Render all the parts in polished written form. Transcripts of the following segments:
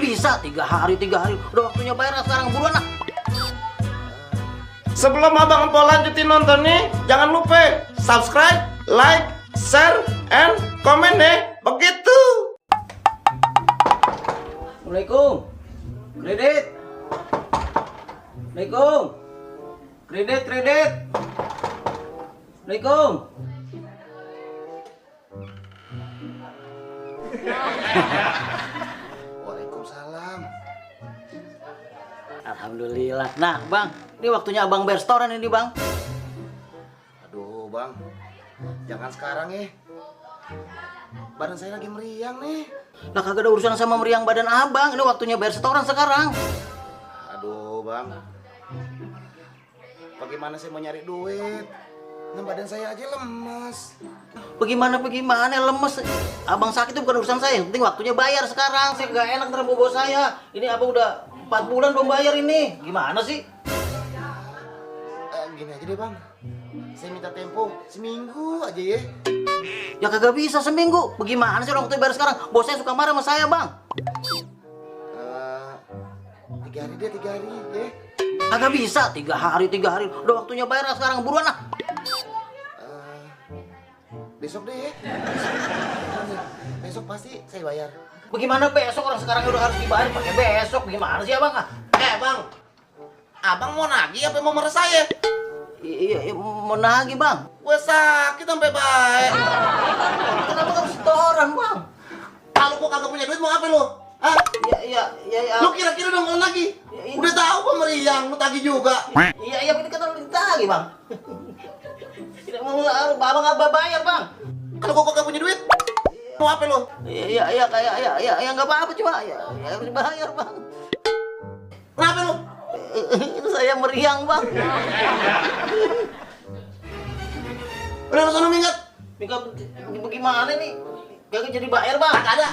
bisa 3 hari. Udah waktunya bayar sekarang, buruan lah. Sebelum abang Empok lanjutin nonton nih, jangan lupa subscribe, like, share, and komen deh. Begitu. Assalamualaikum. Kredit. Assalamualaikum. Kredit. Assalamualaikum. Waalaikumsalam. Alhamdulillah. Nah, Bang, ini waktunya Abang bayar setoran ini, Bang. Aduh bang, jangan sekarang ya. Badan saya lagi meriang nih. Lah kagak ada urusan sama meriang badan Abang. Ini waktunya bayar setoran sekarang. Aduh bang, bagaimana saya mau nyari duit? Nah badan saya aja lemes. Bagaimana lemes. Abang sakit itu bukan urusan saya. Yang penting waktunya bayar sekarang. Saya gak enak terima bos saya. Ini Abang udah 4 bulan belum bayar ini. Gimana sih? Gini aja deh bang, saya minta tempo seminggu aja ya. Ya kagak bisa seminggu. Bagaimana sih orang waktu bayar sekarang? Bos saya suka marah sama saya, Bang. 3 hari deh, 3 hari ya. Kagak bisa 3 hari. Udah waktunya bayar sekarang, buruan lah. Besok deh ya. Besok pasti saya bayar. Bagaimana besok, orang sekarang udah harus dibayar pakai besok. Gimana sih Abang? Bang, abang mau nagih apa mau meres saya? Iya, mau nagih Bang. Gue sakit sampai baik. Kenapa harus setoran Bang? Kalau gua kagak punya duit mau apa lu? Hah? Iya. Lu kira-kira dong kalau nagih? Udah tahu gua meriang, lu tagih juga. Iya, ini kan harus ditagih Bang. Tidak mau Abang apa bayar Bang? Kalau gua kagak punya duit, mau apa lu? Iya, kayak nggak apa-apa cuma ya harus dibayar Bang. Kenapa lu? Itu saya meriang Bang. Udah lu sono minggat. Minggat bagaimana nih? Kagak jadi bayar Bang. Kagak ada.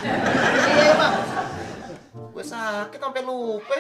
Iya Bang. Gue sakit sampai lupa.